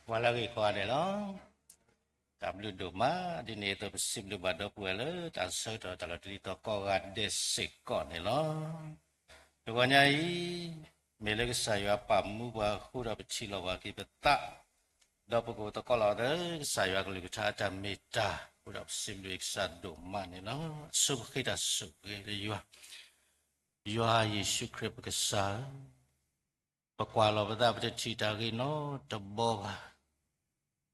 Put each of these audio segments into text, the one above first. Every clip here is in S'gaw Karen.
ပှၤလၢအဂ့ၤကိးဂၤဒဲးလီၤ. တၢ်ဘျုးဒိၣ်မး, ဒ်န့ၣ်အသိးပစံးဘျုးဘၣ်ဒီပုၢ်ဝဲၢ်လၢတၢ်ဆၢကတီၢ်တၢ်လီၤတံၢ်လီၤဆဲးကိးဂၤဒဲးစ့ၢ်ကီးန့ၣ်လီၤ. တဂီၤညါအံၤ, မ့ၢ်လၢကစၢ်ယွၤပာ်မူပှၤအဃိဒီးပထံၣ်လိာ်ဘၣ်က့ၤပသး, ဒီးပကအိၣ်သကိးလီၤသး ကစၢ်ယွၤကလုၢ်ကထါအတၢ်မ့ၢ်တၢ်, အဃိဒီးပစံးဘျုးကစၢ်ဒိၣ်မးန့ၣ်လီၤ. အဆိပဃ့တၢ်ဆိၣ်ဂ့ၤလၢယွၤ, ယွၤယ့ၣ်ၡူးခရံာ်ပကစၢ်ဧၢ, ပကွၢ်လီၤပသးပတထံၣ်တၢ်ဂ့ၢ်နီတဘီဘၣ်.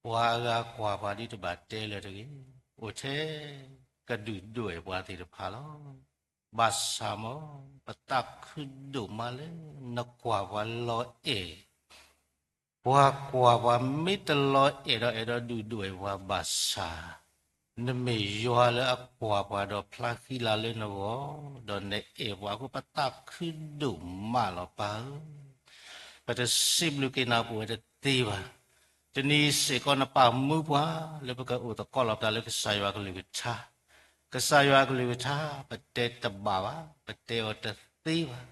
ပှၤအဂၤကွၢ်ပှၤဒ်တဘၣ်တဲလၢၤတဂ့ၤ, အိၣ်ထဲကဒုၣ်ဒွဲၣ်ပှၤသ့ၣ်တဖၣ်လီၤ. ဘၣ်ဆၣ်မ့ၢ် ပသးခုဒိၣ်မးလၢနကွၢ်ပှၤလီၤအဲၣ် ပှၤကွၢ်ပှၤမ့ၢ်တလီၤအဲၣ်ဒီးအဲၣ်ဒိးဒုၣ်ဒွဲၣ်ပှၤဘၣ်ဆၣ်, နမ့ၢ်ယွၤလၢအကွၢ်ပှၤဒီးဖျါဃံလၤလၢနဂီၢ်, ဒီးနအဲၣ်ပှၤအဃိပသးခုဒိၣ်မးလီၤပၢ်ဧၢ. ပတစံးဘျုးက့ၤနၤပဝဲတသ့ဘၣ်. တနံၤအံၤစ့ၢ်ကီးနပာ်မူပှၤလၢပကအိၣ်သကိးလီၤပသးလၢကစၢ်ယွၤကလုၢ်ကထါ, ကစၢ်ယွၤကလုၢ်ကထါ ပတဲတဘၣ်ဘၣ်, ပတဲအီၤတသ့ဘၣ်.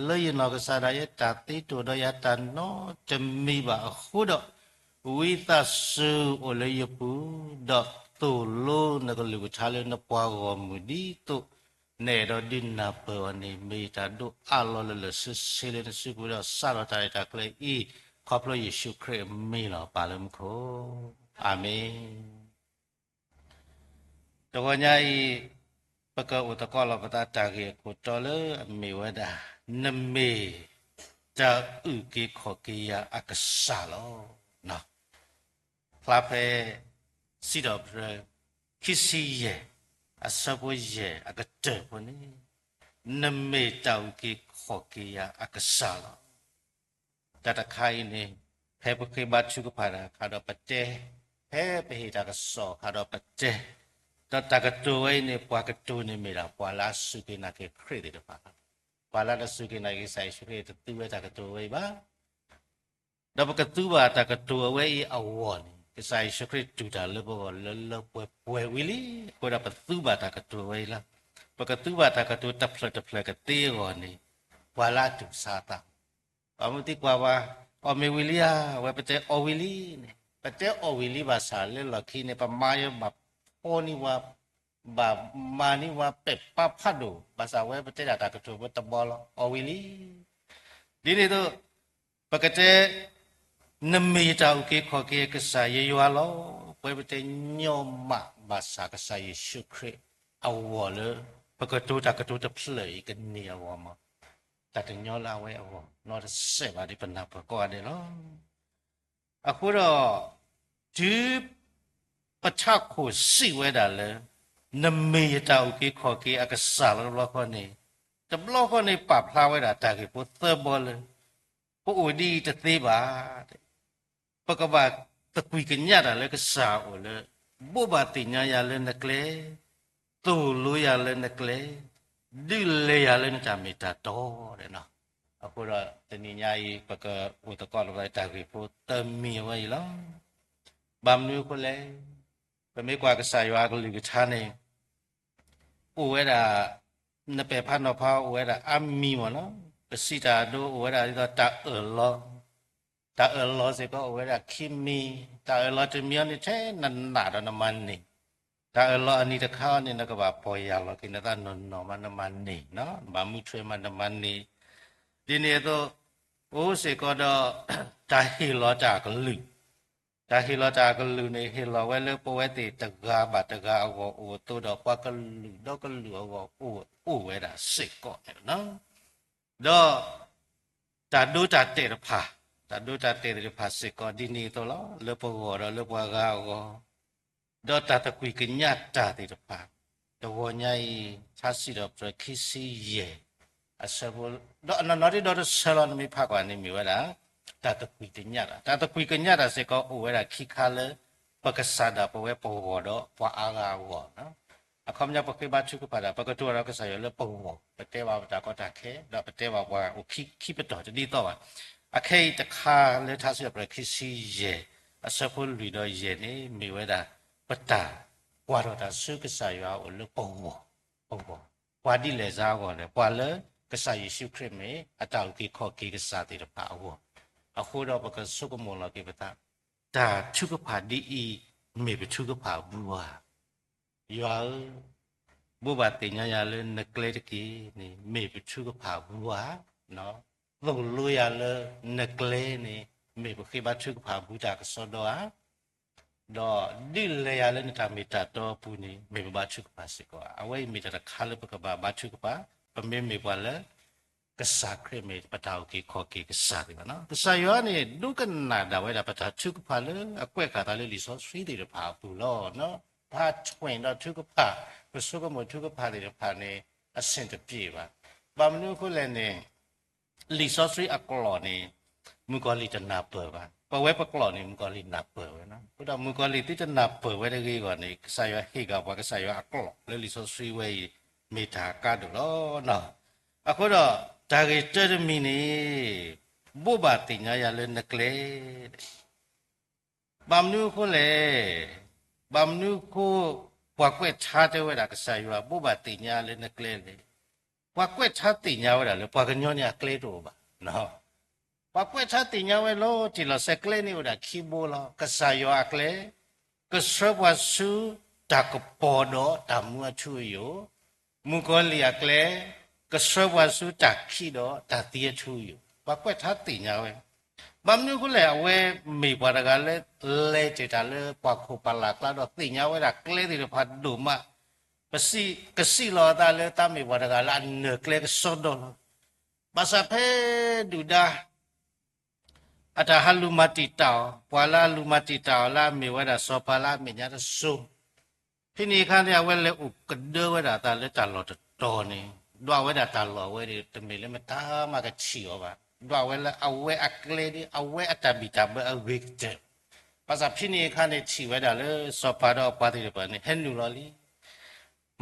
လၢယနီၢ်ကစၢ်ဒၣ်ယဲ တၢ်သ့တအိၣ်ဒီးယၤတၢ်နီတမံၤဘၣ်အဃိဒီး, ဝံသးစူၤအိၣ်လၢယပူၤ, ဒီးသိၣ်လိနကလုၢ်ကထါလၢနပှၤဂီၢ်မုၢ်ဒ်သိး နအဲၣ်ဒိးဒုးနၢ်ပၢၢ်အီၤန့ၣ် မ့ၢ်ယတၢ်ဒိးအးလီၤလၢလၢာ်ဆ့ဆ့လၢနစုပူၤဒီးစးထီၣ်တၢ်ရဲၣ်တၢ်ကျဲၤအံၤ, ခီဖျိယ့ၣ်ၡူးခရံာ်အမံၤလီၤ. ပၢ်လၢမူခိၣ်, အၤမ့ၣ်. တဂီၤညါအံၤ, ပကအိၣ်သကိးလီၤပသးတၢ်ဂ့ၢ်အခိၣ်တီလၢအမ့ၢ်ဝဲဒၣ်, နမ့ၢ်တၢ်အုၣ်က့ၤခီၣ်က့ၤယၤအကစၢ်လီၤ. ဖျါဖဲ စံးထီၣ်ပတြၢၤ ခံဆံယဲၢ်, အဆၢဖိယဲၢ်အကတၢၢ်ဖိန့ၣ်, နမ့ၢ်တၢ်အုၣ်က့ၤခီၣ်က့ၤယၤအကစၢ်လီၤ. တၢ်တခါအံၤန့ၣ်, ဖဲပဃ့ဘါထုကဖၣ်တၢ်အခါဒီးပတဲ, ဖဲပဟ့ၣ်တၢ်ကစီၣ်အခါဒီးပတဲ, ဒီးတၢ်ကတိၤဝဲအံၤန့ၣ် ပှၤကတိၤန့ၣ်မ့ၢ်ဒၣ် ပှၤလၢအစူၢ်က့ၤနာ်က့ၤခရံာ်သ့ၣ်တဖၣ်လီၤ. ပှၤလၢတစူၢ်က့ၤနာ်က့ၤကစၢ်ယ့ၣ်ၡူးခရံာ်တသူဝဲတၢ်ကတိၤဝဲအံၤဘၣ်. ဒီးပကသူဘၣ်တၢ်ကတိၤအဝဲအံၤအဂီၢ်န့ၣ်, ကစၢ်ယ့ၣ်ၡူးခရံာ်တူၢ်တၢ်လၢပဂီၢ်လၢလၢပှဲၤပှဲၤဝံၤလံ, အဃိဒီးပသူဘၣ်တၢ်ကတိၤဝဲအံၤလီၤ. ပကသူဘၣ်တၢ်ကတိၤတဖျၢၣ်တဖျၢၣ်ကသ့အဂီၢ်န့ၣ်, ပှၤလၢအတူၢ်ဆါအသး, ပှၤမ့ၢ်သံကွၢ်ပှၤ, အီၣ်မ့ၤဝံၤလံဧါ, ဝဲပတဲအီၣ်ဝံၤလံန့ၣ်, ပတဲအီၣ်ဝံၤလံဘၣ်ဆၣ်လၢလီၢ်ခံန့ၣ် ပမၤယဘၣ်ဖီန့ၢ်ဝဲ ဘၣ်မၤန့ၢ်ဝဲပဲာ်ပၢ်ဖးဒိၣ်, ဘၣ်ဆၣ်ဝဲပတဲဒၣ်တၢ်ကတိၤဖိတဘီလီၤ, အီၣ်ဝံၤလံ. ဒ်န့ၣ်အသိး, ပကတဲ, နမ့ၢ်ယတၢ်အုၣ်က့ၤခီၣ်က့ၤကစၢ်ယွၤလီၤ. ပဝဲပတဲညီမး ဘၣ်ဆၣ်ကစၢ်ယ့ၣ်ၡူးခရံာ်အဂီၢ်လၢ ပကတိၤတၢ်ကတိၤတဖျၢၣ်အံၤကန့ၢ်အဂီၢ်မး, တၢ်တညီလၢအဝဲအဂီၢ် နီတစဲးဘၣ်ဒ်ပနၢ်ပၢၢ်ကိးဂၤဒဲးလီၤ. အဃိဒီး, တုၤပထးခိၣ်စံးဝဲဒၣ်လၢ နမ့ၢ်ယတၢ်အုၣ်က့ၤခီၣ်က့ၤအကစၢ်လီၤတဘျီဃီန့ၣ်, တဘျီဃီန့ၣ်ပာ်ဖျါဝဲဒၣ်တၢ်ဂ့ၢ်ဖိသၢဘီလၢ ပအိၣ်ဒ်အံၤတသ့ဘၣ်. ပကဘၣ်သကွံၢ်ကညးတၢ်လၢကစၢ်အအိၣ်လၢ ဘိးဘၣ်သ့ၣ်ညါယၤလၢနကျဲ, သိၣ်လိယၤလၢနကျဲ, ဒုးလဲၤယၤလၢနတၢ်မ့ၢ်တၢ်တီန့ၣ်လီၤ. အဃိဒီးတနံၤညါအံၤ ပကအိၣ်သကိးလီၤပသးတၢ်ဂ့ၢ်ဖိသၢမံၤအဝဲအံၤလီၤ. ဘၣ်မနုၤအဃိလဲၣ်, ပမ့ၢ်ကွၢ်ကစၢ်ယွၤအကလုၢ်ကထါန့ၣ် အိၣ်ဝဲဒၣ်, နပဲာ်ဖးနီၤဖးအိၣ်ဝဲဒၣ်အါမံၤမ့ၢ်နီၤ, ပစံးတၢ်အဒိအိၣ်ဝဲဒၣ်ဒ်သိးတၢ်အၢၣ်လီၤ, တၢ်အၢၣ်လီၤစ့ၢ်ကီးအိၣ်ဝဲဒၣ်ခံမံၤ, တၢ်အၢၣ်လီၤတမံၤအံၤန့ၣ်ထဲနနာ်ဒီးနမၤန့ၢ်, တၢ်အၢၣ်လီၤအနံၤတခါအံၤန့ၣ် နကဘၣ်ပီၢ်ယၢ်လီၤက့ၤနသးနီၢ်နီၢ်မးနမၤန့ၢ်, နဘၣ်မူထွဲမးနမၤန့ၢ်, ဒ်န့ၣ်အသိး, အိၣ်စ့ၢ်ကီးဒီး, တၢ်ဟ့ၣ်လီၤတၢ်အကလုၢ် တၢ်ဟ့ၣ်လီၤတၢ်အကလုၢ်န့ၣ် ဟ့ၣ်လီၤဝဲလၢပဝဲသ့ၣ်တဂၤဘၣ်တဂၤအဂီၢ်အိၣ်အသိးဒီး ပှၤကလုာ်ဒီကလုာ်အဂီၢ်အိၣ်ဝဲဒၣ်စ့ၢ်ကီးန့ၣ်လီၤ. ဒီး, တၢ်ဒိတၢ်တဲာ်တဖၣ်, တၢ်ဒိတၢ်တဲာ်သ့ၣ်တဖၣ်စ့ၢ်ကီးဒ်န့ၣ်အသိးလီၤ, လၢပဂီၢ်ဒီးလၢပှၤဂၤအဂီၢ် ဒီးတၢ်သကွံၢ်ကညးတၢ်သ့ၣ်တဖၣ်, တဂီၤညါအံၤ, ထါစံးထီၣ်ပတြၢၤခံဆံယဲၢ်, အဆၢဖိ, ဒီးအနီၢ်နီၢ်ဒ်ဒီတဆၢလီၤ နမ့ၢ်ဖးကွၢ်န့ၣ်မ့ၢ်ဝဲဒၣ်, တၢ်သကွံၢ်ကညးတၢ်, တၢ်သကွံၢ်ကညးတၢ်စ့ၢ်ကီးအိၣ်ဝဲဒၣ်ခံခါလၢ, ပကစၢ်ဒၣ်ပဝဲပဂီၢ်ဒီးပှၤအါဂၤအဂီၢ် အခီပညီပဃ့ဘါထုကဖၣ်ဒၣ် ပကတိၤဒီးကစၢ်ယွၤလၢပဂီၢ်, ပတဲဘၣ်ပတၢ်ကီတၢ်ခဲ, ဒီးပတဲဘၣ်ပှၤအိၣ်ခံခံပတီၢ်တဒ်သိးဘၣ်. အခဲအံၤတခါလၢထါစံးထီၣ်ပတြၢၤခံဆံယဲၢ်, အဆၢဖိလွံၢ်ဒီးယဲၢ်န့ၣ် မ့ၢ်ဝဲဒၣ်, ပတၢ်ကွၢ်ထီၣ်တၢ်ဆူကစၢ်ယွၤအအိၣ်လၢပဂီၢ်, ပဂီၢ်, ပှၤဒ်လဲၣ်စါအဂီၢ်လဲၣ်, ပှၤလၢကစၢ်ယ့ၣ်ၡူးခရံာ်မ့ၢ်အတၢ်အုၣ်က့ၤခီၣ်က့ၤကစၢ်သ့ၣ်တဖၣ်အဂီၢ်, အဃိဒီးပကဆိကမိၣ်လီၤက့ၤပသး တၢ်ထုကဖၣ်ဒ်အံၤ မ့ၢ်ပထုကဖၣ်အပူၤဧါ. ယွၤဧၢ, ဘိးဘၣ်သ့ၣ်ညါယၤလၢနကျဲတက့ၢ်န့ၣ် မ့ၢ်ပထုကဖၣ်အပူၤဧါ. သိၣ်လိယၤလၢနကျဲန့ၣ် မ့ၢ်ပဃ့ဘါထုကဖၣ်အပူၤတၢ်ကစီဒီဧါ. ဒီးဒုးလဲၤယၤလၢနတၢ်မ့ၢ်တၢ်တီအပူၤန့ၣ် မ့ၢ်ပဘါထုကဖၣ်စ့ၢ်ကီးဧါ. အဝဲအံၤမ့ၢ်တၢ်တခါလၢပကဘၣ်ဘါထုကဖၣ်, ပမ့မ့ၢ်ပှၤလၢ ကစၢ်ခရံာ်မ့ၢ်ပတၢ်အုၣ်က့ၤခီၣ်က့ၤကစၢ်သ့ၣ်တဖၣ်န့ၣ်, ကစၢ်ယွၤန့ၣ် ဒိကနၣ်ဒၣ်ဝဲဒၣ်ပတၢ်ထုကဖၣ်လၢအကွဲးဃာ်သးလၢလံာ်စီဆှံသ့ၣ်တဖၣ်အပူၤလီၤ. ပှၤထွဲဒီးထုကဖၣ်, ပဆိကမိၣ်ထုကဖၣ်သ့ၣ်တဖၣ်န့ၣ် အဆင်တပြေဘၣ်. ဘၣ်မနုၤအဃိလဲၣ်န့ၣ် လံာ်စီဆှံအကျိာ်န့ၣ် မုၣ်ကီၤလံၢ်တနၢ်ပၢၢ်ဘၣ်. ပဝဲပကျိာ်န့ၣ် မုၣ်ကီၤလံၢ်နၢ်ပၢၢ်ဝဲလီၤ. အဃိဒီးမုၣ်ကီၤလံၢ်သုတနၢ်ပၢၢ်ဝဲတဂ့ၤအဂီၢ်န့ၣ် ကစၢ်ယွၤဟ့ၣ်က့ၤပှၤကစၢ်ယွၤအကျိာ်လၢလံာ်စီဆှံဝဲအံၤ မ့ၢ်တၢ်အကါဒိၣ်လီၤ. အဃိဒီး တၢ်ဂ့ၢ်တၢတမံၤန့ၣ် ဘိးဘၣ်သ့ၣ်ညါယၤလၢနကျဲ ဘၣ်မနုၤအဃိလဲၣ်. ဘၣ်မနုၤအဃိ ပှၤကွဲးထါတဲဝဲဒၣ်ကစၢ်ယွၤဘိးဘၣ်သ့ၣ်ညါလၢနကျဲလဲၣ်. ပှၤကွဲးထါသ့ၣ်ညါဝဲဒၣ်လၢပှၤကညီန့ၣ်အကျဲတအိၣ်ဘၣ်. ပှၤကွဲးထါသ့ၣ်ညါဝဲလီၤတံၢ်လီၤဆဲး ကျဲန့ၣ်အိၣ်ဝဲဒၣ်ခံဘိလီၤ. ကစၢ်ယွၤအကျဲ, ကဆှၢပှၤဆူတၢ်ကပီၤဒီးတၢ်မူအထူအယိာ်, မုၣ်ကီၤလံၢ်အကျဲ, ကဆှၢပှၤဆူတၢ်ခံးဒီးတၢ်သံအထူအယိာ်, ပှၤကွဲးထါသ့ၣ်ညါဝဲ. ဘၣ်မနုၤအဃိလဲၣ်, အဝဲမ့ၢ်ပှၤတဂၤလၢ လဲၤတ့ၢ်တၢ်လၢပှၤခိၣ်ပၤလၢ်ကျါဒီးသ့ၣ်ညါဝဲဒၣ်ကျဲသ့ၣ်တဖၣ်ဒိၣ်မး, ပစံး, ကစံးလီၤအသးလၢတၢ်မ့ၢ်ပှၤတဂၤလၢအနၢၤကျဲကစီဒီလီၤ. ဘၣ်ဆၣ်ဖဲဒုၣ်ဒါ အတၢ်ဟးလူၤမၤတံာ်တာ်အီၤ, ပှၤလၢအလူၤမၤတံာ်တာ်အီၤလၢအမ့ၢ်ဝဲဒၣ်စီၤပၤလၢအမဲာ်ညါတစိၤ, ဖဲန့ၣ်အခါန့ၣ် အဝဲလဲၤအိၣ်ကဒၢဝဲဒၣ်အသးလၢတၢ်လီၢ်တတီၤန့ၣ်, ဒွးဝဲဒၣ်တၢ်လီၢ်ဝဲန့ၣ် တမ့ၢ်လၢမတၤမးကထံၣ်အီၤဘၣ်. ဒွးဝဲလၢအဝဲအကျဲဒီး အဝဲအတၢ်ဘံၣ်တၢ်ဘၢအဂ့ၤကတၢၢ်. ဘၣ်ဆၣ်ဖဲန့ၣ်အခါန့ၣ် ထံၣ်ဝဲဒၣ်လၢစီၤပၤဒီးအပှၤသ့ၣ်တဖၣ်န့ၣ် ဟဲနုာ်လီၤလံ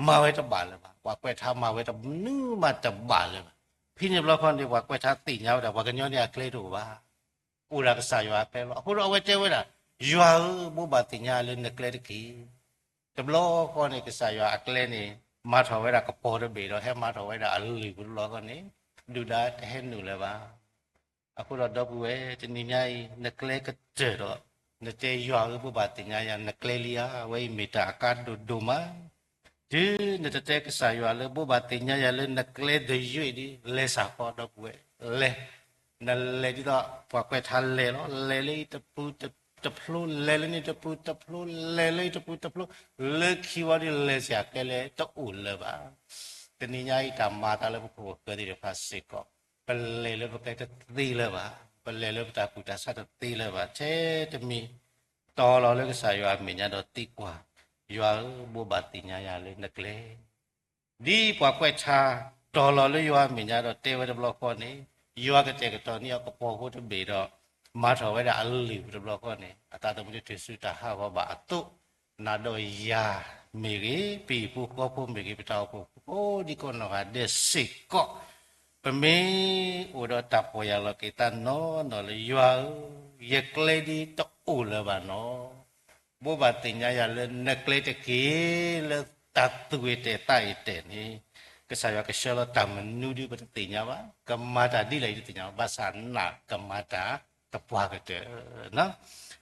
မၤဝဲတဘၣ်လၢၤဘၣ်. ပှၤကွဲးထါမၤဝဲတနုၤမးတဘၣ်လၢၤဘၣ်. ဖဲန့ၣ်ဘျီခီန့ၣ် ပှၤကွဲးထါသ့ၣ်ညါဝဲဒၣ် ပှၤကညီန့ၣ်အကျဲတအိၣ်ဘၣ်, အိၣ်ဒၣ်ကစၢ်ယွၤအကျဲလီၤ. အဃိဒီးအဝဲတဲဝဲဒၣ်, ယွၤဧၢ, ဘိးဘၣ်သ့ၣ်ညါလၢနကျဲတက့ၢ်. တဘျီဃီန့ၣ် ကစၢ်ယွၤအကျဲန့ၣ် မၤထီၣ်ဝဲဒၣ်ကပီၤတဘ့ၣ်ဒီး ဟဲမၤထီၣ်ဝဲဒၣ်အလံာ်ပူၤတဘျီဃီန့ၣ်, ဒုၣ်ဒါတဟဲနုာ်လၢၤဘၣ်. အဃိဒီးဒီပုၢ်ဝဲၢ်, တနံၤညါအံၤ နကျဲကတၢၢ်ဒီး နတဲယွၤဧၢ, ဘိးဘၣ်သ့ၣ်ညါယၤ နကျဲလံဧါ, အဝဲအံၤမ့ၢ်တၢ်အကါဒိၣ်ဒိၣ်မး. တုၤနတတဲကစၢ်ယွၤလၢ ဘိးဘၣ်သ့ၣ်ညါယၤလၢနကျဲတယုၢ်ဒံး, လဲၤစ့ၢ်ကီးဒီပုၢ်ဝဲၢ်, လဲၤ. နလဲၤဒ်သိးပှၤကွဲးထါလဲၤလီၤ. လဲၤလၢအံၤတပူၤတဖျိ, လဲၤလၢန့ၣ်တပူၤတဖျိ, လဲၤလၢအံၤတပူၤတဖျိ, လၢခံဝံၤဒီးလဲၤစ့ၢ်ကီးကျဲလဲၣ်, တအိၣ်လၢၤဘၣ်. တနံၤညါအံၤ တၢ်မၤအသးလၢပခိၣ်ပဃၢၤသ့ၣ်တဖၣ်စ့ၢ်ကီး, ပလဲၤလၢပကျဲတသ့လၢၤဘၣ်, ပလဲၤလၢပတၢ်ကူၣ်တၢ်ဆးတသ့လၢၤဘၣ်. ထဲတမံၤ တီၤလီၤလၢကစၢ်ယွၤအမဲာ်ညါဒီးသံကွၢ်, ယွၤဧၢ, ဘိးဘၣ်သ့ၣ်ညါယၤလၢနကျဲ ဒ်ပှၤကွဲးထါ တီၤလီၤလၢယွၤအမဲာ်ညါဒီးတဲဝဲတဘျီဃီန့ၣ်, ယွၤကတဲာ်ကတီၤန့ၢ်အီၤကပီၤဖိတဘ့ၣ်ဒီး မၤထီၣ်ဝဲဒၣ်အလံာ်ပူၤတဘျီဃီန့ၣ်, အသးသမူတတုၤဆူတၢ်ဟးဂီၤဘၣ်အသိး, နၤဒီးယၤမ့ၢ်ဂ့ၤ, ပဟံၣ်ဖိဃီဖိမ့ၢ်ဂ့ၤ, ပတၢ်အိၣ်ဖှိၣ်ဖိကိးဒံကိးနီၢ်ဂၤဒဲးစ့ၢ်ကီး, ပမ့ၢ်အိၣ်ဒီးတၢ်ပီၢ်ယၢ်လီၤက့ၤသးနီၢ်နီၢ်လၢ ယွၤဧၢ, ယကျဲဒ်တအိၣ်လၢၤဘၣ်နီၢ် ဘိးဘၣ်သ့ၣ်ညါယၤလၢနကျဲတက့ၢ်. လၢတၢ်သူၣ်အ့ၣ်တဲာ်သးအ့ၣ်တဲာ်န့ၣ်, ကစၢ်ယွၤကဆှၢလီၤတၢ်မနုၤဒ်ပတသ့ၣ်ညါဘၣ်, ကမၤတၢ်ဒ်လဲၣ်ယတသ့ၣ်ညါဘၣ်, ဘၣ်ဆၣ်နကမၤတၢ်သပှၢ်ကတၢၢ်.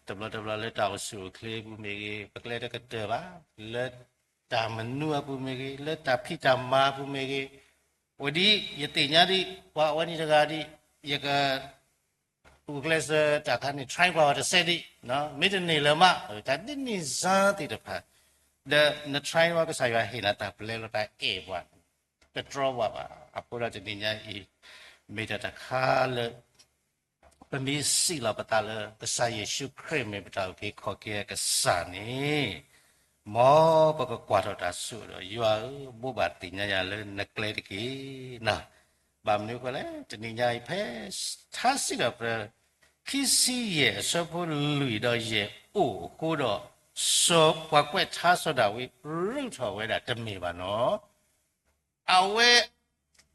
တဘျီတဘျီလၢတၢ်အိၣ်ဆူၣ်အိၣ်ချ့အပူၤမ့ၢ်ဂ့ၤ, ပကျဲတကတၢၢ်ဘၣ်, လၢတၢ်မနုၤအပူၤမ့ၢ်ဂ့ၤ, လၢတၢ်ဖံးတၢ်မၤအပူၤမ့ၢ်ဂ့ၤ, အိၣ်ဒ်ယသ့ၣ်ညါဒ် ပှၤအဝဲန့ၣ်တဂၤဒ် ယက ဂုာ်ကျဲးစၢးတၢ်ခါန့ၣ် try ပှၤအီၤတစဲးဒံး, မ့ၢ်တန့ၢ်လၢၤမး, တၢ်ဒ်န့ၣ်စါသ့ၣ်တဖၣ်, ဒီးန try ပှၤ ကစၢ်ယွၤဟ့ၣ်နၤတၢ်ပျဲလီၤတၢ်အဲၣ်ပှၤ, တတြီပှၤဘၣ်. အဃိဒီးတနံၤညါအံၤ, မ့ၢ်တၢ်တခါလၢ ပမ့ၢ်စံးလီၤပသးလၢ ကစၢ်ယ့ၣ်ၡူးခရံာ်မ့ၢ်ပတၢ်အုၣ်က့ၤခီၣ်က့ၤအကစၢ်န့ၣ်, မ်ပကကွၢ်ထီၣ်တၢ်ဆိၣ်အၢဒီး ယွၤဧၢ, ဘိးဘၣ်သ့ၣ်ညါယၤလၢနကျဲတက့ၢ်. ဘၣ်မနုၤအဃိလဲၣ်, တနံၤညါအံၤဖဲ ထါစံးထီၣ်ပတြၢၤ ခံဆံယဲၢ် အဆၢဖိလွံၢ်ဒီးယဲၢ်အိၣ်အဃိဒီး, စီၤပှၤကွဲးထါစီၤဒၤဝံး ရုးထီၣ်ဝဲဒၣ်တမ့ၢ်ဘၣ်နီၢ် အဝဲ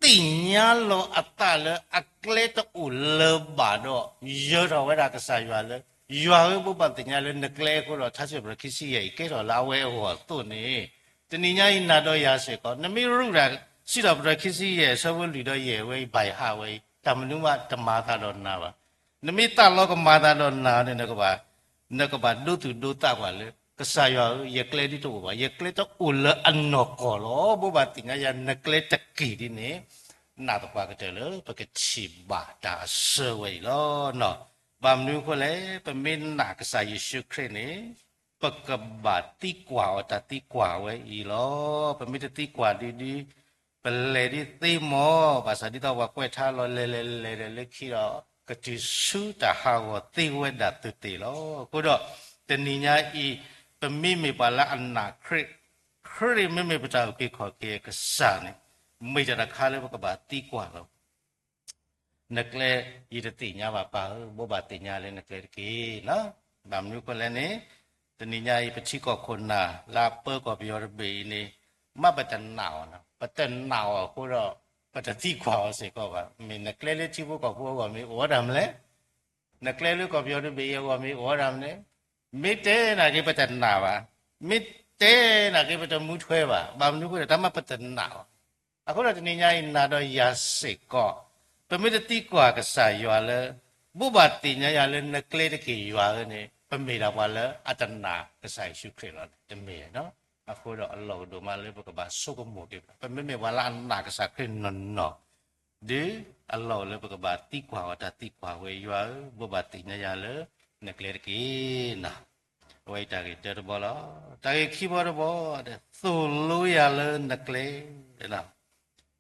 သ့ၣ်ညါလီၤအသးလၢအကျဲတအိၣ်လၢၤဘၣ်ဒီး, ယၢၤထီၣ်ဝဲဒၣ်ကစၢ်ယွၤလၢ ယွၤဧၢ, ဘိးဘၣ်သ့ၣ်ညါလၢနကျဲအဃိဒီး ထါစံးထီၣ်ပတြၢၤခံဆံယဲၢ်အံၤ ကဲထီၣ်လၢအဝဲအဂီၢ်အသိးန့ၣ်, တနံၤညါအံၤနၤဒီးယၤစ့ၢ်ကီး နမ့ၢ်ရုးတၢ် စံးထီၣ်ပတြၢၤခံဆံယဲၢ် အဆၢဖိလွံၢ်ဒီးယဲၢ်ဝဲအံၤ ဘၣ်ဟးဝဲအံၤ တၢ်မနုၤမးတမၤသးဒီးနၤဘၣ်. နမ့ၢ်သးလီကမၤသးဒီးနၤန့ၣ် နကဘၣ် နကဘၣ်ဒိသူၣ်ဒိသးကွၢ်လၢ ကစၢ်ယွၤဧၢ, ယကျဲဒ်တအိၣ်ဘၣ်, ယကျဲတအိၣ်လၢအနီၢ်ကီၢ်လီၤ. ဘိးဘၣ်သ့ၣ်ညါယၤ နကျဲတက့ၢ်ဒ်န့ၣ် နာ်သပှၢ်ကတၢၢ်လၢ ပကထံၣ်ဘၣ်တၢ်အဆၢဝဲအံၤလီၤ. ဘၣ်မနုၤအဃိလဲၣ်, ပမ့ၢ်နာ်ကစၢ်ယ့ၣ်ၡူးခရံာ်န့ၣ် ပကဘၣ်သံကွၢ်အီၤတၢ်သံကွၢ်ဝဲအံၤလီၤ. ပမ့ၢ်တသံကွၢ်ဒုဒု ပလဲၤဒ်သ့မီၤ, ဘၣ်ဆၣ်ဒ်သိးပှၤကွဲးထါလီၤ လဲၤလဲၤလဲၤလဲၤလၢခံဒီး ကတုၤဆူတၢ်ဟးဂီၤသ့ဝဲဒၣ်သ့သ့လီၤ. အဃိဒီး တနံၤညါအံၤ ပမ့မ့ၢ်ပှၤလၢအနာ်ခရံာ်, ခရံာ်မ့မ့ၢ်ပတၢ်အုၣ်က့ၤခီၣ်က့ၤအကစၢ်န့ၣ် မ့ၢ်တၢ်တခါလၢပကဘၣ်သံကွၢ်လီၤ. နကျဲယတသ့ၣ်ညါဘၣ်ပၢ်ဧၢ, ဘိးဘၣ်သ့ၣ်ညါလၢနကျဲတက့ၢ်. ဘၣ်မနုၤအဃိလဲၣ်န့ၣ်, တနံၤညါအံၤ ပထံကီၢ်ခိၣ်နၢ် လၢအပၢကီၢ်ပယီၤတဘ့ၣ်အံၤန့ၣ်, မ့ၢ်ပတနာ်အီၤ, ပတနာ်အီၤအဃိဒီး ပတသံကွၢ်အီၤစ့ၢ်ကီးဘၣ်. မ့ၢ်နကျဲလၢထံဖိကီၢ်ဖိအဂီၢ်မ့ၢ်အိၣ်ဝဲဒၣ်မနုၤလဲၣ်, နကျဲလၢကီၢ်ပယီၤတဘ့ၣ်အံၤအဂီၢ်မ့ၢ်အိၣ်ဝဲဒၣ်မနုၤလဲၣ်, မ့ၢ်တဲနာ်က့ၤပတနာ်ဘၣ်, မ့ၢ်တဲနာ်က့ၤပတမူထွဲဘၣ်. ဘၣ်မနုၤအဃိဒီး တၢ်မ့ၢ်ပတနာ်အီၤ. အဃိဒီးတနံၤညါအံၤ နၤဒီးယၤစ့ၢ်ကီး ပမ့ၢ်တသံကွၢ်ကစၢ်ယွၤလၢ ဘိးဘၣ်သ့ၣ်ညါယၤလၢနကျဲတက့ၢ်ယွၤဧၢန့ၣ် ပမ့ၢ်ဒၣ်ပှၤလၢအတနာ်ကစၢ်ယ့ၣ်ၡူးခရံာ်လီၤ. တမ့ၢ်, အဃိဒီးအလီၢ်အိၣ်ဒိၣ်မးလၢပကဘၣ်ဆိကမိၣ်က့ၤ, ပမ့မ့ၢ်ပှၤလၢအနာ်ကစၢ်ခရံာ်နီၢ်နီၢ် ဒုးအလီၢ်အိၣ်လၢပကဘၣ်သံကွၢ်အီၤတၢ်သံကွၢ်ဝဲ, ယွၤဧၢ, ဘိးဘၣ်သ့ၣ်ညါယၤလၢနကျဲတက့ၢ်. အဝဲအံၤတၢ်ဂ့ၢ်တၢတဘီလီၤ. တၢ်ဂ့ၢ်ခံဘီတဘီ, သိၣ်လိယၤလၢနကျဲ, တၢ်လၢ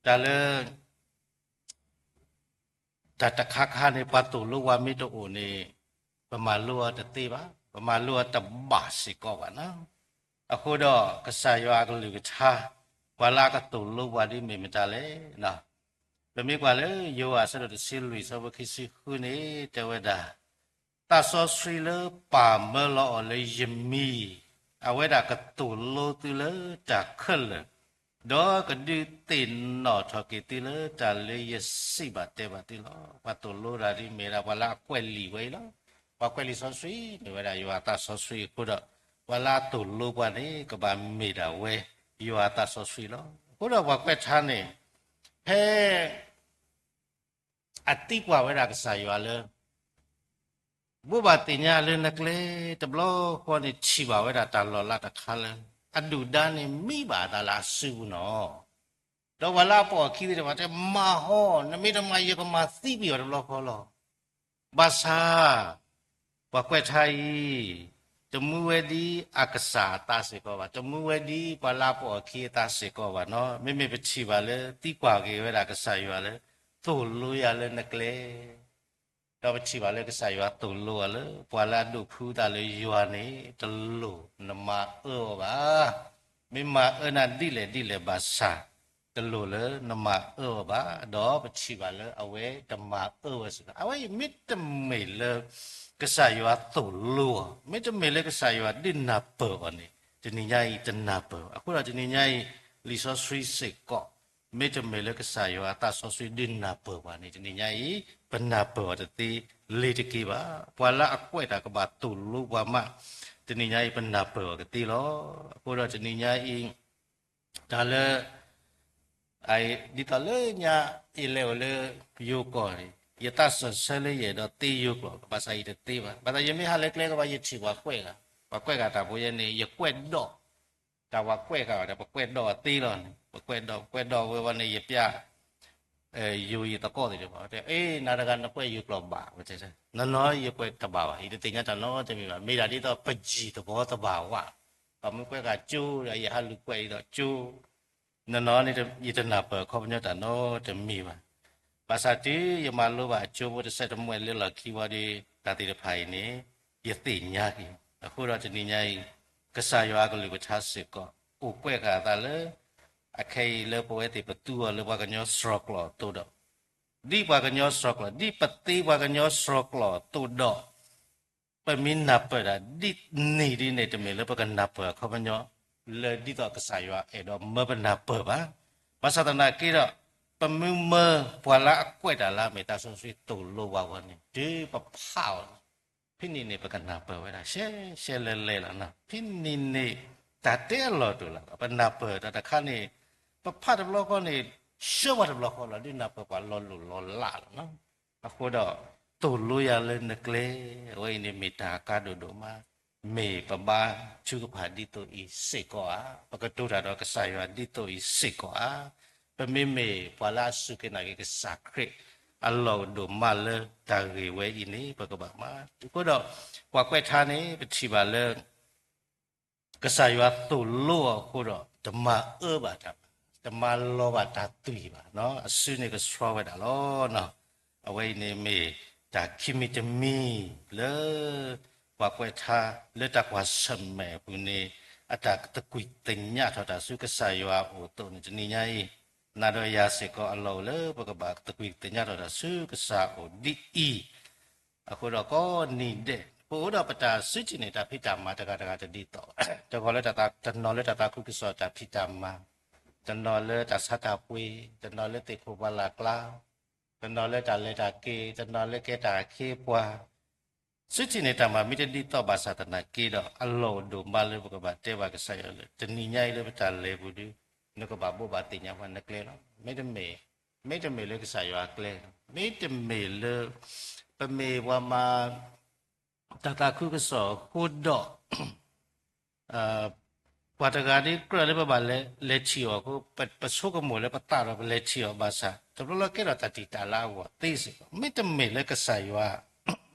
တၢ်တခါခါန့ၣ် ပှၤသိၣ်လိပှၤမ့ၢ်တအိၣ်န့ၣ်, ပမၤလိအီၤတသ့ဘၣ်, ပမၤလိအီၤတဘၣ်စ့ၢ်ကီးဘၣ်နီၤ. အဃိဒီးကစၢ်ယွၤအကလုၢ်ကထါ, ပှၤလၢအကသိၣ်လိပှၤဒ်မ့ၢ်မတၤလဲၣ်. ပမ့ၢ်ကွၢ်လၢယိၤဟၣ်အဆၢဒိၣ်တဆံလွံၢ် ဆၢဖိခံဆံဃုန့ၣ် တဲဝဲဒၣ်, သးစီဆှံလၢပၢ်မၢလီၤအီၤလၢယမံၤ, အဝဲဒၣ်ကသိၣ်လိသုလၢတၢ်ခဲလၢာ်, ဒီးကဒုးသ့ၣ်နီၣ်ထီၣ်က့ၤသုလၢတၢ်လၢယစံးဘၣ်တဲဘၣ်သုလီၤ. ပှၤသိၣ်လိတၢ်ဒ်မ့ၢ်ဒၣ်ပှၤလၢအကွဲးလံာ်ဝဲအံၤလီၤ. ပှၤကွဲးလံာ်စီဆှံမ့ၢ်ဝဲဒၣ်ယွၤအသးစီဆှံအဃိဒီး, ပှၤလၢအသိၣ်လိပှၤန့ၣ် ကဘၣ်မ့ၢ်ဒၣ်ဝဲ ယွၤအသးစီဆှံလီၤ. အဃိဒီးပှၤကွဲးထါန့ၣ်, ဖဲ အသံကွၢ်ဝဲဒၣ်ကစၢ်ယွၤလၢ ဘိးဘၣ်သ့ၣ်ညါလၢနကျဲ, တဘျီဃီန့ၣ်ထံၣ်ဘၣ်ဝဲဒၣ်တၢ်လီၤလးတခါလၢ အဒုၣ်ဒါန့ၣ်မံဘၣ်အသးလၢအစုပူၤနီၤ. ဒီးပှၤလၢအပိာ်အခံသ့ၣ်တဖၣ်တဲ မၤဟီ, နမ့ၢ်တမၤယကမၤသံကွံာ်အီၤတဘျီဃီလီၤ. ဘၣ်ဆၣ် ပှၤကွဲးထါအံၤ တမူဝဲဒ်အကစၢ်အသးစ့ၢ်ကီးဘၣ်, တမူဝဲဒ်ပှၤလၢအပိာ်အခံအသးစ့ၢ်ကီးဘၣ်နီၤ. မ့မ့ၢ်ပထံၣ်ဘၣ်လၢသံကွၢ်က့ၤဝဲဒၣ်ကစၢ်ယွၤလၢ သိၣ်လိယၤလၢနကျဲ, ဒီးပထံၣ်ဘၣ်လၢကစၢ်ယွၤသိၣ်လိအီၤလၢ ပှၤလၢအဒိးဖှူသးလၢယွၤန့ၣ် တလိၣ်နမၤအၢအီၤဘၣ်. မ့ၢ်မၤအၢနၤဒ်လဲၣ်ဒ်လဲၣ်ဘၣ်ဆၣ် တလိၣ်လၢနမၤအၢအီၤဘၣ်, ဒီးပထံၣ်ဘၣ်လၢအဝဲတမၤအၢဝဲစ့ၢ်ကီး. အဝဲအံၤမ့တမ့ၢ်လၢ ကစၢ်ယွၤသိၣ်လိအီၤ, မ့တမ့ၢ်လၢကစၢ်ယွၤဒုးနၢ်ပၢၢ်အီၤန့ၣ် တနံၤညါအံၤတနၢ်ပၢၢ်ဘၣ်. အဃိဒီးတနံၤညါအံၤ လံာ်စီဆှံစ့ၢ်ကီး မ့တမ့ၢ်လၢကစၢ်ယွၤအသးစီဆှံဒုးနၢ်ပၢၢ်ပှၤန့ၣ် တနံၤညါအံၤ ပနၢ်ပၢၢ်အီၤတသ့လ့ၤတက့ၢ်ဘၣ်. ပှၤလၢအကွဲးတၢ်ကဘၣ်သိၣ်လိပှၤမး တနံၤညါအံၤပနၢ်ပၢၢ်အီၤကသ့လီၤ. အဃိဒီးတနံၤညါအံၤ တၢ်လၢ ဒ်သိးလၢညါ ယလဲၤအိၣ်လၢယိၤကီၢ်န့ၣ် ယသးစၢၢ်ဆၢလၢယအဲၣ်ဒိးသ့ယိၤကျိာ် ဘၣ်ဆၣ်ယတသ့ဘၣ်. ဘၣ်ဆၣ်ယမ့ၢ်ဟးလၢကျဲကဘၣ် ယထံၣ်ပှၤကွဲးဂၤ, ပှၤကွဲးဂၤတၢ်ဖိယဲန့ၣ် ယကွဲးဒီး တၢ်ပှၤကွဲးဂၤဒီး ပကွဲးဒီးအီၤသ့လီၤန့ၣ် ပကွဲးဒီး ပကွဲးဒီးဝဲဝဲန့ၣ် ယပျဲ ယိၤယသကိးသ့ၣ်တဖၣ် တဲ အ့ နၤတဂၤနကွဲးယိၤကျိာ်ဘၣ် ဝဲတဲ နီၢ်နီၢ် ယကွဲးတဘၣ်ဘၣ် ယတသ့ၣ်ညါတၢ်နီတမံၤဘၣ်. မ့ၢ်ဒၣ်ဒ်သိးပယီၤသဘီသဘၣ်ဝဲ ပှၤမ့ၢ်ကွဲးဂၤကၠိဒီး ယဟးလူၤကွဲးဒ်သိးကၠိ နီၢ်နီၢ်န့ၣ် ယတနၢ်ပၢၢ်အခီပညီတၢ်နီတမံၤဘၣ်. ဘၣ်ဆၣ်တုၤယမၤလိဘၣ်အကၠိဖိတစဲးတမှဲာ်လၢလီၢ်ခံဝံၤဒီး တၢ်သ့ၣ်တဖၣ်အံၤန့ၣ် ယသ့ၣ်ညါက့ၤ. အဃိဒီးတနံၤညါအံၤ ကစၢ်ယွၤအကလုၢ်ကထါစ့ၢ်ကီး အိၣ်ကွဲးဃာ်အသးလၢ အခဲအံၤလၢပဝဲသ့ၣ်ပသူအီၤလၢပှၤကညီစှီၤကျိာ်အသိးဒီး ဒ်ပှၤကညီစှီၤကျိာ် ဒ်ပသ့ပှၤကညီစှီၤကျိာ်အသိးဒီး ပမ့ၢ်နၢ်ပၢၢ်တၢ်ဒ်န့ၣ်ဒ်န့ၣ် တမ့ၢ်လၢပကနၢ်ပၢၢ်အခီပညီ လၢဒ်သိးကစၢ်ယွၤအဲၣ်ဒိးမၢပနၢ်ပၢၢ်ဘၣ်. ဘၣ်ဆၣ်သနာ်က့ဒီး ပမ့ၢ်မၢပှၤလၢအကွဲးတၢ်လၢအမ့ၢ်သးစီဆှံသိၣ်လိပှၤဂီၢ်န့ၣ် တုၤပဖးအီၤန့ၣ် ဖဲန့ၣ်န့ၣ် ပကနၢ်ပၢၢ်ဝဲဒၣ် ရှဲရှဲလဲလဲလီၤ. ဖဲန့ၣ်န့ၣ် တၢ်တဲအလီၢ်တအိၣ်လၢၤဘၣ်. ပနၢ်ပၢၢ်တၢ်တခါန့ၣ် ပဖးတဘျီဃီန့ၣ် ဆှၢပှၤတဘျီဃီလီၤ. ဒ်နၢ်ပၢၢ်ပှၤလီၤလိၢ်လီၤလးလီၤ. အဃိဒီး သိၣ်လိယၤလၢနကျဲ, အဝဲအံၤန့ၣ်မ့ၢ်တၢ်ကါဒိၣ်ဒိၣ်မး, မ့ၢ်ပဘါထုကဖၣ်ဒ်သိးအံၤစ့ၢ်ကီးဧါ, ပကတိၤတၢ်ဒီးကစၢ်ယွၤဒ်သိးအံၤစ့ၢ်ကီးဧါ, ပမ့မ့ၢ်ပှၤလၢအစူၢ်က့ၤနာ်က့ၤကစၢ်ခရံာ် အလီၢ်ဒိၣ်မးလၢတၢ်ဂ့ၢ်ဝဲအံၤန့ၣ် ပကဘၣ်မၤ. အဃိဒီး ပှၤကွဲးထါန့ၣ် ပထံၣ်ဘၣ်လၢ ကစၢ်ယွၤသိၣ်လိအီၤအဃိဒီး တမၤအၢဘၣ်တၢ်ဘၣ်, တမၤလီၤဘၣ်တၢ်သွံၣ်ဘၣ်, အစုန့ၣ်ကဆှီဝဲဒၣ်လီၤ. အဝဲအံၤန့ၣ်မ့ၢ်တၢ်ခံမံၤတမံၤလၢ ပှၤကွဲးထါလၢတၢ်ကွၢ်ဆၢၣ်မဲာ်အပူၤန့ၣ် အတၢ်သကွံၢ်သ့ၣ်ညါထီၣ်တၢ်ဆူကစၢ်ယွၤအအိၣ်အသိးန့ၣ် တနံၤညါအံၤ နၤဒီးယၤစ့ၢ်ကီးအလီၢ်အိၣ်လၢပကဘၣ်သကွံၢ်သ့ၣ်ညါထီၣ်တၢ်ဆူကစၢ်အအိၣ်ဒ်အံၤ အဃိဒီးကိးနံၤဒဲး ပအိၣ်ဒီးပတၢ်စုတံၢ်န့ၣ် တၢ်ဖံးတၢ်မၤတဂၤတဂၤတဒ်သိး, တဂီၤလၢတၢ်သး, တနီၤလၢတၢ်သးခုကစီၣ်တၢ်ဖံးတၢ်မၤ, တနီၤလၢတၢ်ဆါတၢ်ပှ့ၤ, တနီၤလၢသ့ၣ်ခိၣ်ပှၢ်လၢ်ကျါ, တနီၤလၢတၢ်လဲၤတၢ်က့ၤ, တနီၤလၢကဲတၢ်အခ့အပှၤ, စုတံၢ်န့ၣ် တၢ်မၤမ့ၢ်တဒ်သိးဘၣ်ဆၣ်သနာ်က့ဒီး အလီၢ်အိၣ်ဒိၣ်မးလၢပကဘၣ်တဲဘၣ်ကစၢ်ယွၤလၢ တနံၤညါအံၤလၢပတၢ်လဲၤပူၤဒီး နကဘၣ်ဘိးဘၣ်သ့ၣ်ညါပှၤနကျဲလီၤ. မ့တမ့ၢ်, မ့တမ့ၢ်လၢကစၢ်ယွၤအကျဲလီၤ. မ့တမ့ၢ်လၢ ပမ့ၢ်ပှၤမၤ တၢ်သးခုကစီၣ်အဃိဒီး ပှၤတဂၤဒ်ကြၢးလၢပဘၣ်လဲၤထံၣ်အီၤအဃိ ပဆိကမိၣ်လၢပသးဒီးပလဲၤထံၣ်အီၤဘၣ်ဆၣ် တဘျီလၢကဲထီၣ်တၢ်တံာ်တာ်လၢအဂီၢ်သ့စ့ၢ်ကီး, မ့တမ့ၢ်လၢကစၢ်ယွၤ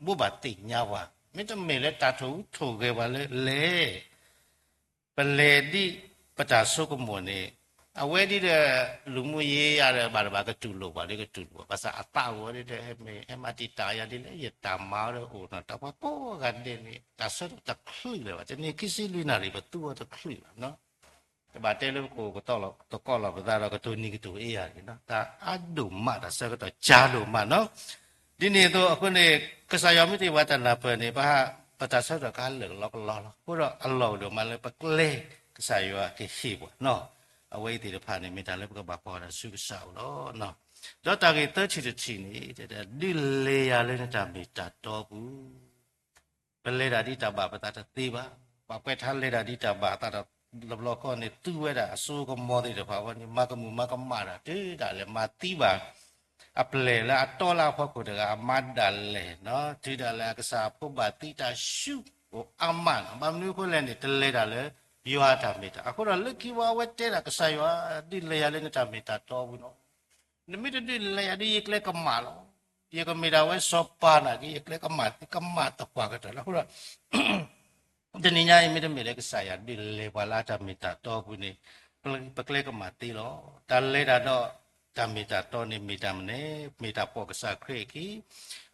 ဘိးဘၣ်သ့ၣ်ညါပှၤ, မ့တမ့ၢ်လၢတၢ်ထိၣ်ဟူးထိၣ်ဂဲၤပှၤလၢလဲၤ ပလဲၤဒ်ပတၢ်ဆိကမိၣ်န့ၣ်, အဝဲဒ်ဒီး လူမှုရေးအရ ဘၣ်တဘၣ်ကတူၢ်လိာ်ပှၤဒီးကတူၢ်လိာ်ပှၤ, ဘၣ်ဆၣ်အသးအိၣ်ဝဲဒ်ဒီး ဟဲမ့ၢ်ဟဲမၤတံာ်တာ်ယၤဒ်လဲၣ်, ယတၢ်မၤဝဲဒီးအိၣ်နီၤ, တၢ်ပှၤကိးဂၤဒဲးန့ၣ် တၢ်ဆၢထၢၣ်တချုးလၢၤဘၣ်, တနံၤခံဆံလွံၢ်နၣ်ရံၣ် ပသူအီၤတချုးဘၣ်နီၤ. တဘၣ်တဲလၢပကအိၣ်ကတီၢ်လီၤ တကီၢ်လီၤပသးဒီးကတိၤနံၤကတိၤအ့ယၤန့ၣ်နီၤ, တၢ်အါဒိၣ်မးတၢ်ဆၢကတီၢ်ကၢဒိၣ်မးနီၤ. ဒ်န့ၣ်အသိးအဃိန့ၣ် ကစၢ်ယွၤမ့ၢ်တ့ၢ်ပှၤတၢ်နၢ်ပၢၢ်န့ၣ် ပဟး ပတၢ်ဆၢကတီၢ်ကဟးလၢာ်ကလီကလီလီၤ. အဃိဒီးအလီၢ်အိၣ်ဒိၣ်မးလၢပကျဲ ကစၢ်ယွၤကဟ့ၣ်ပှၤနီၤ. အဝဲအံၤသ့ၣ်တဖၣ်န့ၣ် မ့ၢ်တၢ်လၢပကဘၣ်ကွၢ်တၢ်ဆူကစၢ်အအိၣ်လီၤ. ဒီးတၢ်ဂ့ၢ်သၢထံၣ်တထံၣ်န့ၣ် ဒုးလဲၤယၤလၢနတၢ်မ့ၢ်တၢ်တီပူၤ ပလဲၤတၢ်ဒ်တၢ်ဘၣ်ပသးတသ့ဘၣ်. ပှၤကွဲးထါလဲၤတၢ်ဒ်တၢ်ဘၣ်အသးတဘျီဃီန့ၣ် သူဝဲဒၣ်အစိကမီၤသ့ၣ်တဖၣ်အဂီၢ်န့ၣ် မၤကမူၣ်မၤကမၣ်တၢ် တုၤဒၣ်လဲာ်မၤသံဘၣ် အပျဲၢ်လၢအတီလၢအဖီခိၣ်တဂၤအမါဒၣ်လဲာ်နီၤ, တုၤဒၣ်လဲာ်အကစၢ်အဖိဘၣ်သံတၢ်ဆူၣ်အိၣ်အါမးနီၤ. ဘၣ်မနုၤအဃိလဲၣ်န့ၣ် တလဲၤတၢ်လၢယွၤအတၢ်မ့ၢ်တၢ် အဃိဒီးလၢခံဝဲအဝဲတဲဒၣ်ကစၢ်ယွၤ ဒုးလဲၤယၤလၢနတၢ်မ့ၢ်တၢ်တီပူၤနီၤ. နမ့ၢ်တဒုးလဲၤယၤဒ်ယကျဲကမၣ်လီၤ. ယကမ့ၢ်ဒၣ်ဝဲစီၤပၤနာ်က့ ယကျဲကမၣ်သပှၢ်ကတၢၢ်လီၤ. အဃိဒီး တနံၤညါအံၤ မ့တမ့ၢ်လၢကစၢ်ယွၤဒုးလဲၤပှၤလၢအတၢ်မ့ၢ်တၢ်တီပူၤန့ၣ် ပကျဲကမၣ်သ့လီၤ. တၢ်လဲၤတၢ်ဒီးတၢ်မ့ၢ်တၢ်တီန့ၣ် မ့ၢ်တၢ်မနုၤလဲၣ်, မ့ၢ်တၢ်ပိာ်ကစၢ်ခရံာ်အခံ.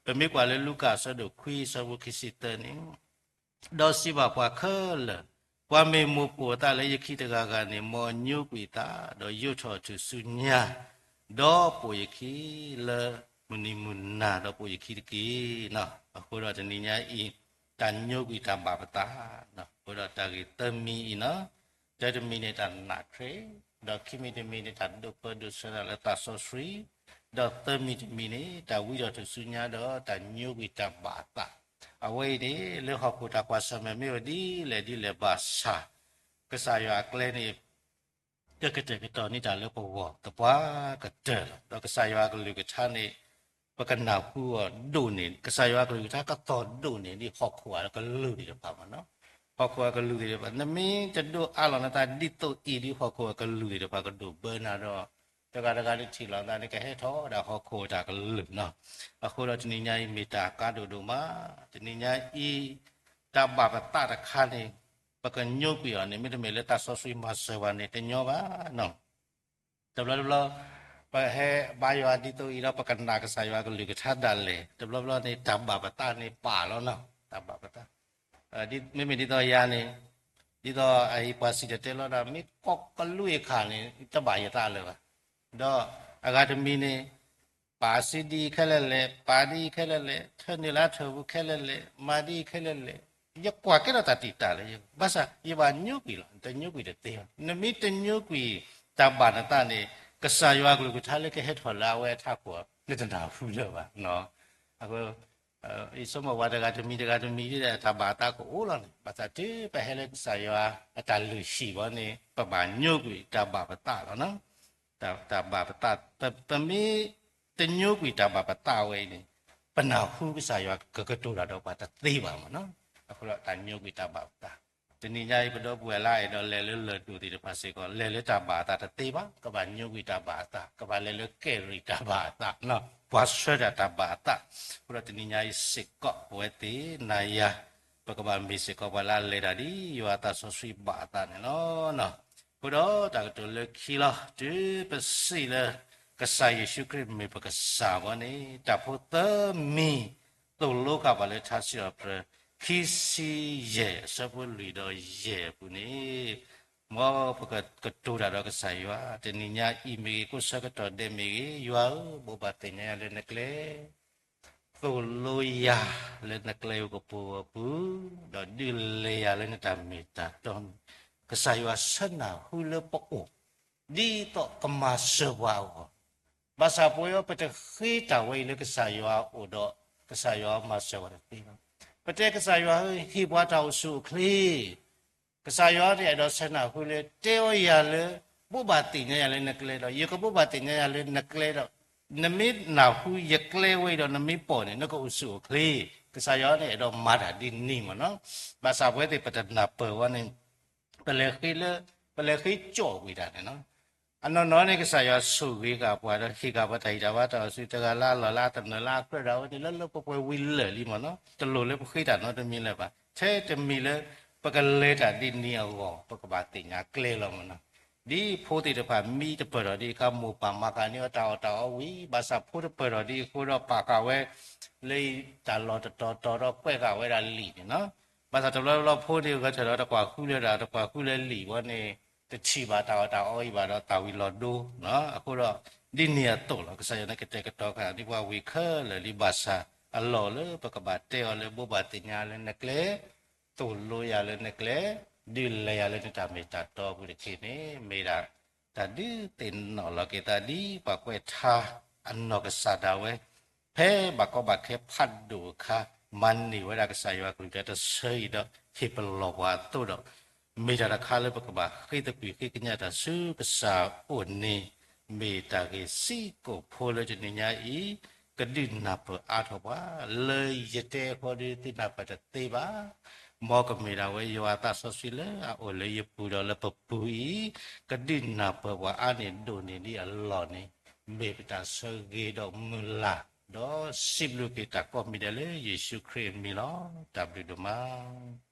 ပမ့ၢ်ကွၢ်လၢလူၤကၣ်အဆၢဒိၣ်ခွံ အဆၢဖိခံဆံသၢန့ၣ် ဒီးစံးဘၣ်ပှၤခဲလၢာ်, ပှၤမ့ၢ်မိၣ်ပိာ်အသးလၢယခံတဂၤဂၤန့ၣ် မ်အညိကွံာ်အသး, ဒီးယိးထီၣ်အထူၣ်ဆူညါ, ဒီးပိာ်ယခံလၢမုၢ်နံၤမုၢ်နၤ, ဒီးပိာ်ယခံတက့ၢ်. အဃိဒီးတနံၤညါအံၤ တၢ်ညိကွံာ်တၢ်ဘၣ်ပသး, အဃိဒီးတၢ်ဂ့ၢ်သၢမံၤအံၤနီၤ, တၢတမံၤန့ၣ် တၢ်နာ်ခရံာ်, ဒီးခံမံၤတမံၤန့ၣ် တၢ်ဒိးပၢဒိးဆှၢတၢ်လၢသးစီဆှံ, ဒီးသၢမံၤတမံၤန့ၣ် တၢ်ဝံထီၣ်ထူၣ်ဆူညါ ဒီးတၢ်ညိကွံာ်တၢ်ဘၣ်အသး. အဝဲအံၤန့ၣ် လၢဟီၣ်ခိၣ်တၢ်ကွၢ်ဆၢၣ်မဲာ်မ့ၢ်ဝဲဒ်လဲၣ်ဒ်လဲၣ်ဘၣ်ဆၣ်, ကစၢ်ယွၤအကျဲန့ၣ် ကကတဲာ်ကတီၤန့ၢ်တၢ်လၢပဂီၢ်သပှၢ်ကတၢၢ်လီၤ. ဒီးကစၢ်ယွၤအကလုၢ်ကထါန့ၣ် ပကနၢ်ဟူအီၤဒိၣ်န့ၢ်, ကစၢ်ယွၤအကလုၢ်ကထါကသီၣ်ဒိၣ်န့ၢ်ဒ်ဟီၣ်ခိၣ်အကလုာ်သ့ၣ်တဖၣ်မးနီၤ. ဟီၣ်ခိၣ်အကလုာ်သ့ၣ်တဖၣ် နမ့ၢ်တဒိးအးလီၤနသးဒ်သိးအံၤဒ်ဟီၣ်ခိၣ်အကလုာ်သ့ၣ်တဖၣ်ကဒိၣ်ဘၢနၤဒီး တဂၤတဂၤဒ်ထံၣ်လီၤသးန့ၣ် ကဟဲထီၣ်ဝဲဒၣ်ဟီၣ်ခိၣ်အတၢ်ကလုာ်နီၤ. အဃိဒီးတနံၤညါအံၤမ့ၢ်တၢ်ကါဒိၣ်ဒိၣ်မး, တနံၤညါအံၤ တၢ်ဘၣ်ပသးတခါန့ၣ် ပကညိကွံာ်အီၤန့ၣ် မ့တမ့ၢ်လၢသးစီဆှံမၤစၢၤပှၤန့ၣ် တညီဘၣ်နီၤ. တဘျီတဘျီ ပဟဲဘါယွၤဒ်သိးအံၤဒီး ပကနၣ်ကစၢ်ယွၤကလုၢ်ကထါဒၣ်လဲာ်, တဘျီဘျီန့ၣ် တၢ်ဘၣ်ပသးန့ၣ်ပာ်လီၤနီၤ, တၢ်ဘၣ်ပသး. မ့မ့ၢ်ဒ်သိးယၤန့ၣ်, ဒ်သိးအအံၤပှၤစံၣ်တဲၤတဲလီၤဒၣ် မ့ၢ်ကိးကလုာ်အခါန့ၣ် တဘၣ်ယသးလၢၤဘၣ်. ဒီးအဂၤတမံၤန့ၣ် ပာ်စုဒ်အံၤခဲလၢာ်လဲၣ်, ပာ်ဒ်အံၤခဲလၢာ်လဲၣ်, ထၢနုာ်လၢထၢၣ်ပူၤခဲလၢာ်လဲၣ်, မၤဒ်အံၤခဲလၢာ်လဲၣ်, ယကွၢ်ကဲထီၣ်တၢ်တံာ်တာ်လၢယဂီၢ်, ဘၣ်ဆၣ်ယဘၣ်ညိကွံာ်လီၤ, တညိကွံာ်တသ့ဘၣ်. နမ့ၢ်တညိကွံာ်တၢ်ဘၣ်နသးန့ၣ် ကစၢ်ယွၤကလုၢ်ကထါလၢကဟဲထီၣ်လၢအဝဲအထးခိၣ် နတနၢ်ဟူလၢၤဘၣ်. အဃိ ယဆိကမိၣ်ပှၤတဂၤတမံၤတဂၤတမံၤဒ်လဲၣ် တၢ်ဘၣ်အသးကအိၣ်လီၤန့ၣ်, ဘၣ်ဆၣ်တုၤပဟဲလၢကစၢ်ယွၤအတၢ်လုၢ်ဟံၣ်ဘီန့ၣ် ပဘၣ်ညိကွံာ်တၢ်ဘၣ်ပသးလီၤနီၤ. တၢ်ဘၣ်ပသး, ပမ့ၢ်တညိကွံာ်တၢ်ဘၣ်ပသးဝဲအံၤန့ၣ် ပနၢ်ဟူကစၢ်ယွၤကကတိၤတၢ်ဒီးပှၤတသ့ဘၣ်မ့ၢ်နီၤ. အဃိဒီးတၢ်ညိကွံာ်တၢ်ဘၣ်အသး, တနံၤညါအံၤ ပဒီပုၢ်ဝဲၢ်လၢအအဲၣ်ဒိးလဲၤလၢလၢၢ်ဒိၣ်သ့ၣ်တဖၣ်စ့ၢ်ကီး လဲၤလၢတၢ်ဘၣ်အသးတသ့ဘၣ်, ကဘၣ်ညိကွံာ်တၢ်ဘၣ်အသး, ကဘၣ်လဲၤလၢကဲၣ်ရံၣ်တၢ်ဘၣ်အသး, ပှၤဆှၢတၢ်တၢ်ဘၣ်အသး. အဃိဒီးတနံၤညါအံၤစ့ၢ်ကီး ပဝဲသ့ၣ်နၤယၤ ပကဘၣ်မ့ၢ်စ့ၢ်ကီးပှၤလၢအလဲၤတၢ်ဒ်ယွၤအသးစီဆှံဘၣ်အသးန့ၣ်လီၤ. အဃိဒီးတၢ်ကတိၤလၢခံလီၤ, တုၤပစံးလၢ ကစၢ်ယ့ၣ်ၡူးခရံာ်မ့ၢ်ပကစၢ်ဘၣ်န့ၣ် တၢ်ဖိသၢမံၤ သိၣ်လိဃာ်ပှၤလၢထါစံးထီၣ်ပတြၢၤ ခံဆံယဲၢ် အဆၢဖိလွံၢ်ဒီးယဲၢ်အပူၤန့ၣ်, မ်ပကကတိၤတၢ်ဒီးကစၢ်ယွၤ တနံၤညါအံၤမ့ၢ်ဂ့ၤ ကိးဆၢကတီၢ်ဒဲးမ့ၢ်ဂ့ၤ, ယွၤဧၢ, ဘိးဘၣ်သ့ၣ်ညါယၤလၢနကျဲ သိၣ်လိယၤလၢနကျဲကပူၤအပူၤ, ဒီးဒုးလဲၤယၤလၢနတၢ်မ့ၢ်တၢ်တီန့ၣ်, ကစၢ်ယွၤဆၢနၢ်ဟူလၢပအိၣ် ဒ်သိးကမၤစၢၤပှၤအဂီၢ်, ဘၣ်ဆၣ်ပဝဲအံၤ ပတဃ့တၢ်ဝဲအံၤလၢကစၢ်ယွၤအအိၣ်ဒီး ကစၢ်ယွၤမၤစၢၤပှၤတသ့ဘၣ်. ပတဲကစၢ်ယွၤဧၢ, ဟ့ၣ်ပှၤတၢ်အိၣ်ဆူၣ်အိၣ်ချ့ ကစၢ်ယွၤန့ၣ်အဲၣ်ဒိးဆၢနၢ်ဟူလၢ တဲအီၤယၤလၢ ဘိးဘၣ်သ့ၣ်ညါယၤလၢနကျဲဒီး ယကဘိးဘၣ်သ့ၣ်ညါယၤလၢနကျဲဒီး နမ့ၢ်နၢ်ဟူယကျဲဝဲအံၤဒီး နမ့ၢ်ပိာ်န့ၣ် နကအိၣ်ဆူၣ်အိၣ်ချ့, ကစၢ်ယွၤန့ၣ်အဲၣ်ဒိးမၤတၢ်ဒ်န့ၣ်မ့ၢ်နီၤ. ဘၣ်ဆၣ်ပဝဲသ့ၣ်ပတနၢ်ပၢၢ်ဝဲန့ၣ် ပလဲၤဃ့လၢ ပလဲၤဃ့ကၠီၣ်ကွံာ်တၢ်န့ၣ်နီၤ. အနီၢ်နီၢ်န့ၣ် ကစၢ်ယွၤဆိၣ်ဂ့ၤဃာ်ပှၤဒီး ဟ့ၣ်ဃာ်ပှၤတၢ်ဟ့ၣ်တၢ်ဘါတၢ်အိၣ်ဆူၣ် တဂၤလၢအလီၢ်လၢအသနၢၣ်လၢအကြၢးဒၣ်ဝဲန့ၣ် လၢလၢပှဲၤပှဲၤဝံၤလၢာ်လံမ့ၢ်နီၤ. တလိၣ်လၢပဃ့တၢ်နီတမံၤလၢၤဘၣ်. ထဲတမံၤလၢ ပကလဲၤတၢ်ဒ်န့ၣ်အဂီၢ် ပကဘၣ်သ့ၣ်ညါကျဲလီၤမ့ၢ်နီၤ. ဒ်ဖိသ့ၣ်တဖၣ်မံတပၢၢ်ထီၣ်ဒ်အခါ မိၢ်ပၢ်မၤဃာ်န့ၢ်အီၤတၢ်အီၣ်တၢ်အီဝံၤ ဘၣ်ဆၣ်ဖိတပၢၢ်ထီၣ်ဒ်အဃိဒီး ပာ်ဃာ်ဝဲ လၢတၢ်လီၢ်တတီၤတီၤဒီးကွဲးဃာ်ဝဲဒၣ်လံာ်န့ၣ်နီၤ. ဘၣ်ဆၣ်တဘျီတဘျီဖိန့ၣ် ဂဲၤထၢၣ်ဒီးတကွၢ်ဃုလၢၤဒီး တကွၢ်ဃုလၢၤလံာ်ဝဲန့ၣ် တထံၣ်ဘၣ်တၢ်အီၣ်တၢ်အီအံၤဘၣ်ဒီးသးဝံၤလီၤဒိနီၤ. အဃိဒီး ဒ်န့ၣ်အသိးလီၤ. ကစၢ်ယွၤန့ၣ်ကတဲာ်ကတီၤဃာ်ဒ်ပှၤဝံၤခဲလၢာ်လံ ဘၣ်ဆၣ်အလီၢ်လၢပကဘၣ်တဲအီၤလၢ ဘိးဘၣ်သ့ၣ်ညါလၢနကျဲ သိၣ်လိယၤလၢနကျဲ, ဒုးလဲၤယၤလၢနတၢ်မ့ၢ်တၢ်တီအပူၤတက့ၢ်န့ၣ် မ့ၢ်ဒၣ်တၢ်ဒုးသ့ၣ်နီၣ်လီၤက့ၤသးဒ်ပှၤကွဲးထါအနီၢ်ကစၢ်ဒၣ်ဝဲ ဖဲဘၣ်ကီဘၣ်ခဲဖးဒိၣ်အခါ မၤန့ၢ်ဝဲဒၣ်ကစၢ်ယွၤကလုၢ်ကထါတဆၢအံၤဒီး ဟ့ၣ်ပလီၢ်ပှၤအသိးဒီး မ့ၢ်တၢ်တခါလၢပကဘၣ်ဃ့သကွံာ်ဃ့ကညးတၢ်ဆူကစၢ်အအိၣ်န့ၣ် မ့ၢ်တၢ်ဂ့ၢ်စံးကိာ်ဖိလၢတနံၤညါအံၤ ကဒုးနၢ်ပၢၢ်အါထီၣ်ပှၤ လၢယတဲအဃိဒီးသုနၢ်ပၢၢ်တသ့ဘၣ်. မ်ကမ့ၢ်ဒၣ်ဝဲယွၤအသးစီဆှံလၢအအိၣ်လၢယပူၤဒီးလၢပပူၤအံၤ ကဒုးနၢ်ပၢၢ်ပှၤအါန့ၢ်ဒိၣ်န့ၢ်ဒ်အလီၢ်န့ၣ် မ့ၢ်ပတၢ်ဆၢဂ့ၤဒီးမုၢ်လၢ် ဒီးစံးဘျုးက့ၤတၢ်ကိးမံၤဒဲးလၢယ့ၣ်ၡူးခရံာ်အမံၤလီၤ. တၢ်ဘျုးဒိၣ်မး.